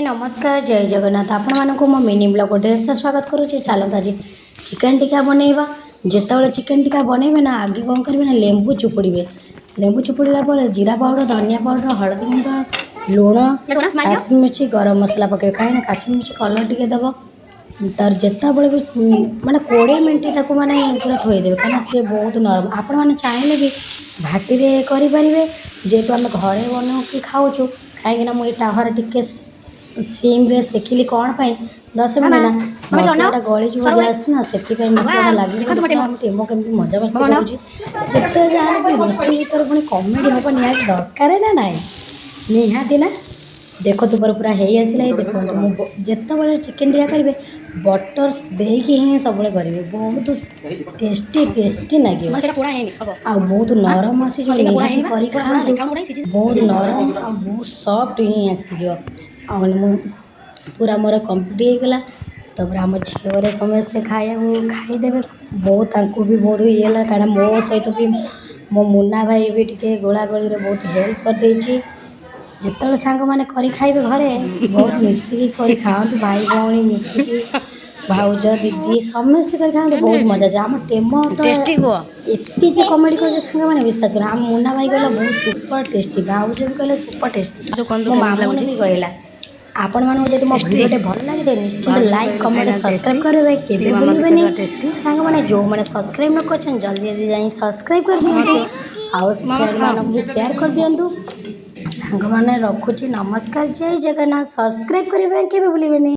ନମସ୍କାର, ଜୟ ଜଗନ୍ନାଥ। ଆପଣମାନଙ୍କୁ ମୋ ମିନି ବ୍ଲଗ୍ ଡ୍ରେସ୍ରେ ସ୍ୱାଗତ କରୁଛି। ଚାଲନ୍ତୁ, ଆଜି ଚିକେନ୍ ଟିକା ବନେଇବା। ଯେତେବେଳେ ଚିକେନ୍ ଟିକା ବନେଇବେ ନା, ଆଗେ କ'ଣ କରିବେ ନା, ଲେମ୍ବୁ ଚୁପୁଡ଼ିବେ। ଲେମ୍ବୁ ଚୁପୁଡ଼ିଲା ପରେ ଜିରା ପାଉଡ଼ର, ଧନିଆ ପାଉଡ଼ର, ହଳଦୀ ଗୁଣ୍ଡ, ଲୁଣ, କାଶ୍ମୀର ମିର୍ଚି, ଗରମ ମସଲା ପକାଇବେ। କାହିଁକିନା କାଶ୍ମୀର ମିର୍ଚି କଲର୍ ଟିକେ ଦେବ। ତାର ଯେତେବେଳେ ବି ମାନେ 20 ମିନିଟ୍ ତାକୁ ମାନେ ପୁରା ଥୋଇଦେବେ, କାହିଁକିନା ସିଏ ବହୁତ ନରମ। ଆପଣମାନେ ଚାହିଁଲେ ବି ଭାଟିରେ କରିପାରିବେ। ଯେହେତୁ ଆମେ ଘରେ ବନଉକି ଖାଉଛୁ, କାହିଁକିନା ମୁଁ ଏଇ ତାୱାରେ ଟିକେ ସିମ୍ରେ ସେକିଲି। କ'ଣ ପାଇଁ 10 ମିନିଟ୍ ନା, ମସଲାଟା ଗଳିଯିବ ଗ୍ୟାସ୍ ନା, ସେଥିପାଇଁ ମସଲାଟା ଲାଗିଯିବ। ଦେଖିଲା, ଆମ ଟେମୋ କେମିତି ମଜାମସ୍ତି କରୁଛି। ଯେତେ ଯାହାହେଲେ ବି ରୋଷେଇ ଭିତରେ ପୁଣି କମେଡ଼ି ହେବ ନିହାତି ଦରକାର ନା ନାହିଁ? ନିହାତି ନା। ଦେଖନ୍ତୁ, ମୋର ପୁରା ହେଇ ଆସିଲା। ଏଇ ଦେଖନ୍ତୁ, ମୁଁ ଯେତେବେଳେ ଚିକେନ୍ ଟିକା କରିବେ, ବଟର୍ ଦେଇକି ହିଁ ସବୁବେଳେ କରିବେ। ବହୁତ ଟେଷ୍ଟି ଟେଷ୍ଟି ଲାଗିବ ଆଉ ବହୁତ ନରମ ଆସିଯିବ। ନିହାତି କରି ଖାଆନ୍ତୁ। ବହୁତ ନରମ ଆଉ ବହୁତ ସଫ୍ଟ ହିଁ ଆସିଯିବ। ଆଉ ମୁଁ ପୁରା ମୋର କମ୍ପ୍ଲିଟ୍ ହେଇଗଲା। ତାପରେ ଆମ ଝିଅରେ ସମସ୍ତେ ଖାଇବାକୁ ଖାଇଦେବେ। ବହୁତ ତାଙ୍କୁ ବି ବହୁତ ଇଏ ହେଲା, କାରଣ ମୋ ସହିତ ବି ମୋ ମୁନା ଭାଇ ବି ଟିକେ ଗୋଳାଗୋଳିରେ ବହୁତ ହେଲ୍ପ କରିଦେଇଛି। ଯେତେବେଳେ ସାଙ୍ଗମାନେ କରି ଖାଇବେ ଘରେ, ବହୁତ ମିଶିକି କରି ଖାଆନ୍ତୁ। ଭାଇ ଭଉଣୀ ମିଶିକି, ଭାଉଜ, ଦିଦି ସମସ୍ତେ କରି ଖାଆନ୍ତୁ, ବହୁତ ମଜା ଅଛି। ଆମ ଟେମ ତ ଟେଷ୍ଟି କୁହ। ଏତେ ଯେ କମେଡ଼ି କରୁଛି, ସାଙ୍ଗମାନେ ବିଶ୍ୱାସ କର। ଆମ ମୁନା ଭାଇ କହିଲା, ବହୁତ ସୁପର ଟେଷ୍ଟି। ଭାଉଜ ବି କହିଲା, ସୁପର ଟେଷ୍ଟି। କୁହନ୍ତୁ, ମୋ କେମିତି ମାମୁନି ଲାଗୁଛି? ବି କହିଲା। ଆପଣମାନଙ୍କୁ ଯଦି ମୋ ଭିଡ଼ିଓଟି ଭଲ ଲାଗିଥାଏ, ନିଶ୍ଚିତ ଲାଇକ୍, କମେଣ୍ଟ, ସବସ୍କ୍ରାଇବ୍ କରିବେ, କେବେ ଭୁଲିବେନି। ସାଙ୍ଗମାନେ, ଯେଉଁମାନେ ସବସ୍କ୍ରାଇବ୍ ନ କରିଛନ୍ତି, ଜଲ୍ଦି ଜଲ୍ଦି ଯାଇ ସବସ୍କ୍ରାଇବ୍ କରିଦିଅନ୍ତୁ ଆଉ ଫ୍ରେଣ୍ଡମାନଙ୍କୁ ବି ସେୟାର କରିଦିଅନ୍ତୁ। ସାଙ୍ଗମାନେ, ରଖୁଛି। ନମସ୍କାର, ଜୟ ଜଗନ୍ନାଥ। ସବସ୍କ୍ରାଇବ୍ କରିବା ପାଇଁ କେବେ ଭୁଲିବେନି।